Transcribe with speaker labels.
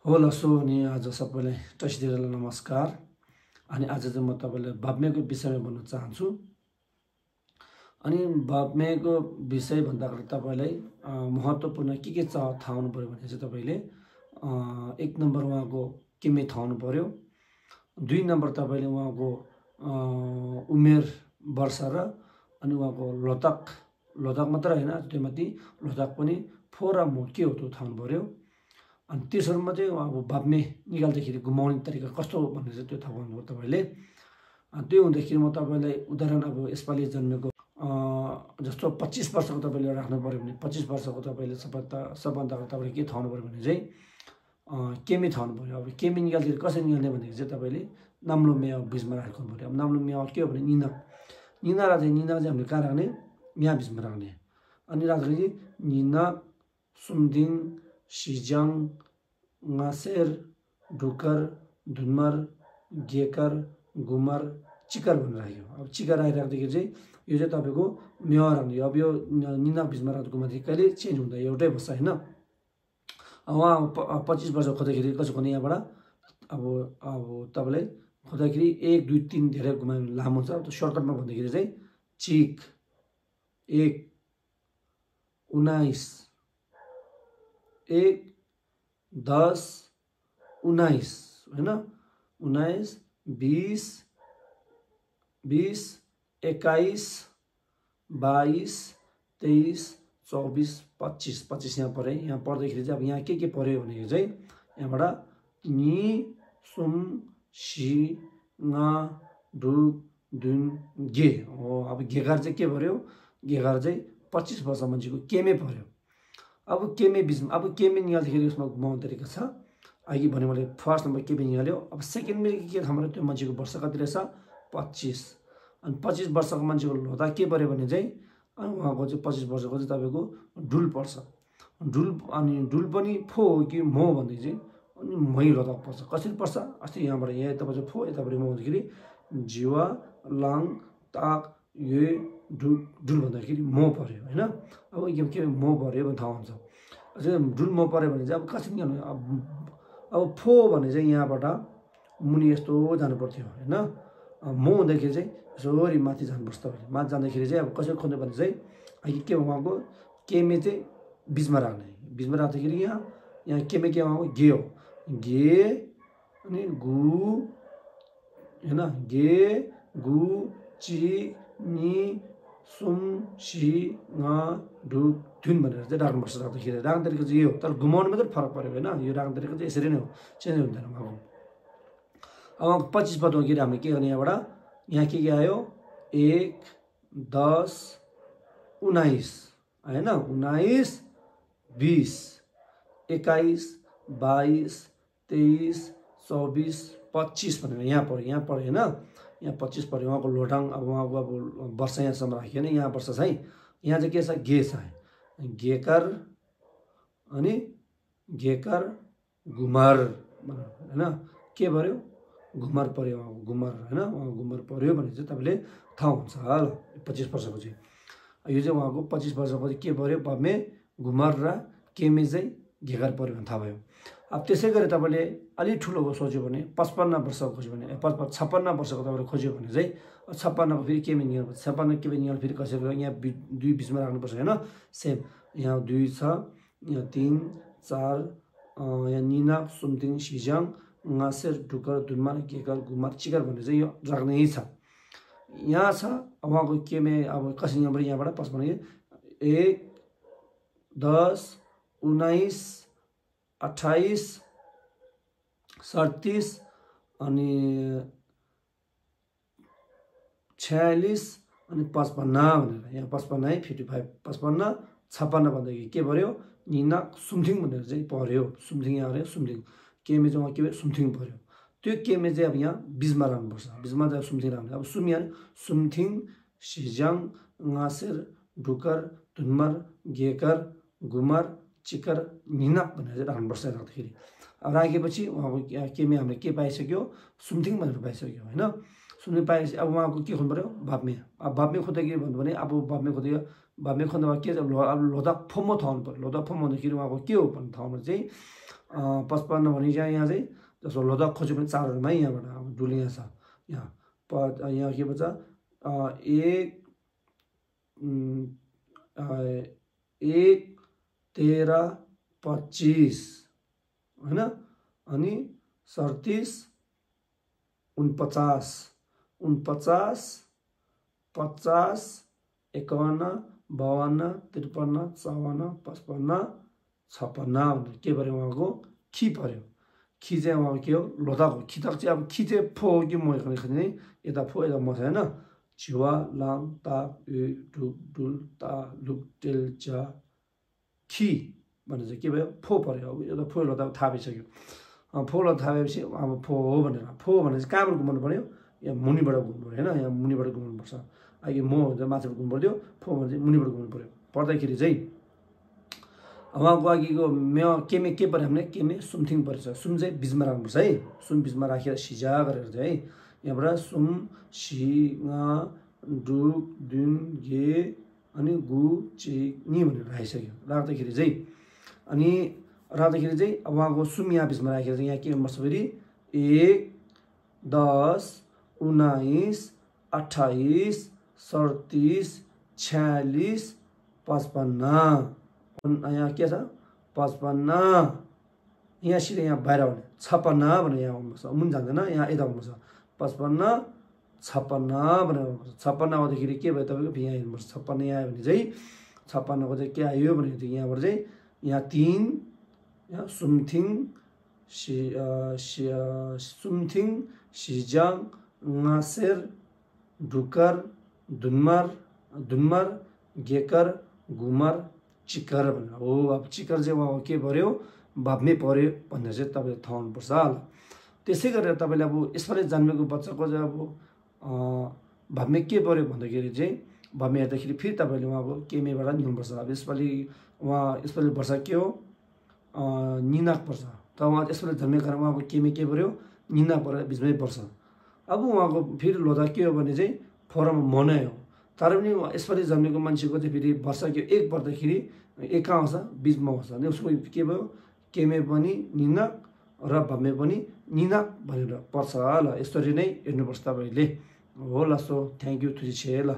Speaker 1: होला सो अनि आज सबैलाई टसिदिएर नमस्कार। अनि आज चाहिँ म तपाईलाई भावमेको विषयमा भन्न चाहन्छु। अनि भावमेको विषय भन्दाखेरि तपाईलाई महत्त्वपूर्ण के थाहा हुनु पर्यो भने चाहिँ तपाईले एक नम्बर उहाँको केमे थाहा हुनु पर्यो। दुई नम्बर तपाईले उहाँको उमेर वर्ष र अनि उहाँको लतक मात्र हैन, त्योमाथि लतक पनि फो र मो के हो त्यो थाहा हुनु पर्यो। अनि त्यसहरुमा चाहिँ अब भावमे निकाल्दाखेरि घुमाउने तरिका कस्तो हो भन्ने चाहिँ त्यो थाहा हुनु तपाईले। त्यो हुँदाखेरि म तपाईलाई उदाहरण अब यसपालि जन्मेको जस्तो 25 वर्षको तपाईले राख्नु पर्यो भने 25 वर्षको तपाईले सबभन्दा तपाईले के थाहा हुनु पर्यो भने चाहिँ केमी थाहा हुनु पर्यो। अब केमी निकाल्दाखेरि कसरी निकाल्ने भनेको चाहिँ तपाईले नाम्लो मेया बीचमा राख्नु पर्यो। अब नाम्लो मेया के हो भने निना चाहिँ हामीले कहाँ राख्ने, यहाँ बीचमा राख्ने। अनि राख्दाखेरि निना सुमदिङ सिजाङ ngaser ढुकर धुनमर गेकर गुमर चिकर भनेर राख्यो। अब चिकर राख्दाखेरि चाहिँ यो चाहिँ तपाईको मेवा राख्ने। अब यो निना बीचमा राख्नुको माथि कहिले चेन्ज हुँदा एउटै बस्छ हैन। उहाँ 25 वर्ष खोज्दाखेरि कसो खोज्ने यहाँबाट अब तपाईलाई खोज्दाखेरि 1 2 3 धेरै घुमायो भने लामो हुन्छ। त्यो सर्टकटमा भन्दाखेरि चाहिँ चिक 1 19 1 10 19 हैन, 19 20 21 22 23 24 25 यहाँ परे। यहाँ पर्दाखेरि चाहिँ अब यहाँ के पर्यो भनेको चाहिँ यहाँबाट नि सुम सी nga डु दुन गे हो। अब गेगार चाहिँ के पर्यो, गेगार चाहिँ 25 वर्ष मान्छेको केमे पर्यो। अब केमे बीचमा अब केमे निकाल्दाखेरि यसमा घुमाउने तरिका छ। अघि भने मैले फर्स्ट नम्बर केमे निकाल्यो। अब सेकेन्ड में के थाहा भयो त्यो मान्छेको वर्ष कति रहेछ 25। अनि 25 वर्षको मान्छेको लदा के पर्यो भने चाहिँ अनि उहाँको चाहिँ 25 वर्षको चाहिँ तपाईको डुल पर्छ। डुल अनि डुल पनि फो हो कि मो भन्दै चाहिँ अनि मै लदा पर्छ। कसरी पर्छ अस्ति यहाँबाट यहाँ यता फो यताबाट मो भन्दाखेरि जीवा लाङ ताक ये डुल भन्दाखेरि मो पर्यो हैन। अब यो के मो पर्यो भने थाहा हुन्छ। अझै डुल मो पर्यो भने चाहिँ अब कसरी निकाल्नु। अब फो भने चाहिँ यहाँबाट मुनि यस्तो जानु पर्थ्यो हैन। मो हुँदाखेरि चाहिँ यसरी माथि जानुपर्छ। तपाईले माथि जाँदाखेरि चाहिँ अब कसरी खोज्ने भने चाहिँ अघि के उहाँको केमे चाहिँ बीचमा राख्ने। बीचमा राख्दाखेरि यहाँ केमे के उहाँको गे हो। गे अनि गु हैन, गे गु ची नि सुम सी nga डु धुन भनेर चाहिँ राख्नुपर्छ। राख्दाखेरि राख्ने तरिका चाहिँ यो हो, तर घुमाउनु मात्रै फरक पर्यो हैन। यो राख्ने तरिका चाहिँ यसरी नै हो, चेन्ज हुँदैन उहाँको। अब 25 पदमा हामीले के गर्ने यहाँबाट यहाँ के आयो 1 10 19 हैन, 19 20 21 22 23 24 25 भनेर यहाँ पर्यो हैन। यहाँ 25 पर्यो उहाँको लोटाङ। अब उहाँको अब वर्ष यहाँसम्म राखियो नि, यहाँ वर्ष चाहिँ यहाँ चाहिँ के छ गे छ, गेकर अनि गेकर घुमर हैन। के पर्यो घुमर पर्यो, घुमर हैन। उहाँ घुमर पर्यो भने चाहिँ तपाईले थाहा हुन्छ ल। 25 वर्षको चाहिँ यो चाहिँ उहाँको 25 वर्षको चाहिँ के पर्यो भावमे घुमर र केमे चाहिँ घेकर पर्यो भने थाहा भयो। अब त्यसै गरी तपाईले अलि ठुलो सोच्यो भने 55 वर्षको खोज्यो भने 56 वर्षको तपाईले खोज्यो भने चाहिँ 56 को फेरि केमे निकाल्नु पर्छ। 56 केमे निकाल्नु फेरि कसरी यहाँ 2 बीचमा राख्नुपर्छ हैन। सेम यहाँ 2 छ, यहाँ 3 4 यहाँ निना सुमदिङ सिजाङ ngaser ढुकर धुनमा गेकर गुमर चिकर भन्ने चाहिँ यो राख्ने छ। यहाँ छ उहाँको केमे अब कसरी यहाँबाट 55 1 10 19 28 37 अनि 46 अनि 55 भनेर यहाँ 55 है 55 55 56 भन्दाखेरि के पर्यो निना सुमथिङ भनेर चाहिँ पर्यो। सुमथिङ यहाँ आयो सुमथिङ केमे चाहिँ के भयो सुमथिङ पर्यो। त्यो केमे चाहिँ अब यहाँ बीचमा राख्नुपर्छ। बीचमा चाहिँ सुमथिङ राख्ने। अब सुमथिङ सिजाङ ngaser ढुकर धुनमर गेकर गुमर चिकर निना भनेर चाहिँ राख्नुपर्छ। राख्दाखेरि अब राखेपछि उहाँको केमे हामीले के पाइसक्यो सुमथिङ भनेर पाइसक्यो हैन। सुमथिङ पाएपछि अब उहाँको के खोज्नु पर्यो भावमे। अब भावमे खोज्दाखेरि भन्नु भने अब भावमे खोज्यो भामे खण्डमा के लोधा फोमो थाउनु पर्यो लोधा फोम भन्दाखेरि उहाँको के हो भन्ने ठाउँमा चाहिँ 55 भने यहाँ चाहिँ जस्तो लोधा खोज्यो भने 4 वटामै यहाँबाट डुल यहाँ छ यहाँ के भन्छ 1 13 25 हैन अनि 37 49 49 50 51 52 53 54 55 56 के पर्यो उहाँको खी पर्यो खी चाहिँ उहाँको के हो लोधाको खी तक चाहिँ अब खी चाहिँ फो हो कि म भने यता फो यता म छैन छिवा लाङ ता डुक डुल ता लुक टेल चा खी भने चाहिँ के भयो फो पर्यो अब यो त फो लोधा थाहा भइसक्यो फो लोधा थाहा भएपछि अब फो हो भनेर फो भने चाहिँ कहाँबाट घुमाउनु पर्यो यहाँ मुनिबाट घुम्नु पर्यो होइन यहाँ मुनिबाट घुम्नुपर्छ अहिले म हुन्छ माथिबाट घुम्नु पर्थ्यो फो भने चाहिँ मुनिबाट घुम्नु पर्यो पर्दाखेरि चाहिँ उहाँको अघिको केमे के पर्यो भने केमे सुमथिङ परेछ सुम चाहिँ बिचमा राख्नुपर्छ है सुम बिचमा राखेर सिजा गरेर चाहिँ है यहाँबाट सुम सि ङा डुक दुन गे अनि गु ची नि भनेर राखिसक्यो राख्दाखेरि चाहिँ अनि राख्दाखेरि चाहिँ उहाँको सुम यहाँ बिचमा राखेर चाहिँ यहाँ के गर्नुपर्छ फेरि 1 10 19 28 37 46 55 यहाँ के छ 55 यहाँ सिधै यहाँ बाहिर आउने 56 भनेर यहाँ आउनुपर्छ मुनि जान्दैन यहाँ यता आउनुपर्छ 55 56 भनेर आउनुपर्छ 56 आउँदाखेरि के भयो तपाईँको यहाँ हेर्नुपर्छ 56 यहाँ आयो भने चाहिँ 56 को चाहिँ के आयो भने चाहिँ यहाँबाट चाहिँ यहाँ 3 यहाँ सुमथिङ सुमथिङ सिजाङ ङासेर ढुकर दुनमर गेकर गुमर चिकर भनेर हो अब चिकर चाहिँ उहाँको के पर्यो भाब्मे पर्यो भनेर चाहिँ तपाईँले थाहा हुनुपर्छ ल त्यसै गरेर तपाईँले अब यसपालि जन्मेको बच्चाको चाहिँ अब भाब्मे के पर्यो भन्दाखेरि चाहिँ भाब्मे हेर्दाखेरि फेरि तपाईँले उहाँको केमेबाट निल्नुपर्छ अब यसपालि वर्ष के हो निनाक पर्छ त उहाँ यसपालि जन्मेको कारण उहाँको केमे के पर्यो निना परेर बिचमै पर्छ अब उहाँको फेरि लोधा के हो भने चाहिँ फरम मनै हो तर पनि यसपालि जन्मेको मान्छेको चाहिँ फेरि वर्ष के 1 पर्दाखेरि 1 कहाँ आउँछ बिचमा आउँछ अनि उसको के भयो केमे पनि निनाक र भाब्मे पनि निनाक भनेर पर्छ ल यसरी नै हेर्नुपर्छ तपाईँले हो ल सो थ्याङ्क यू तुझी छे ल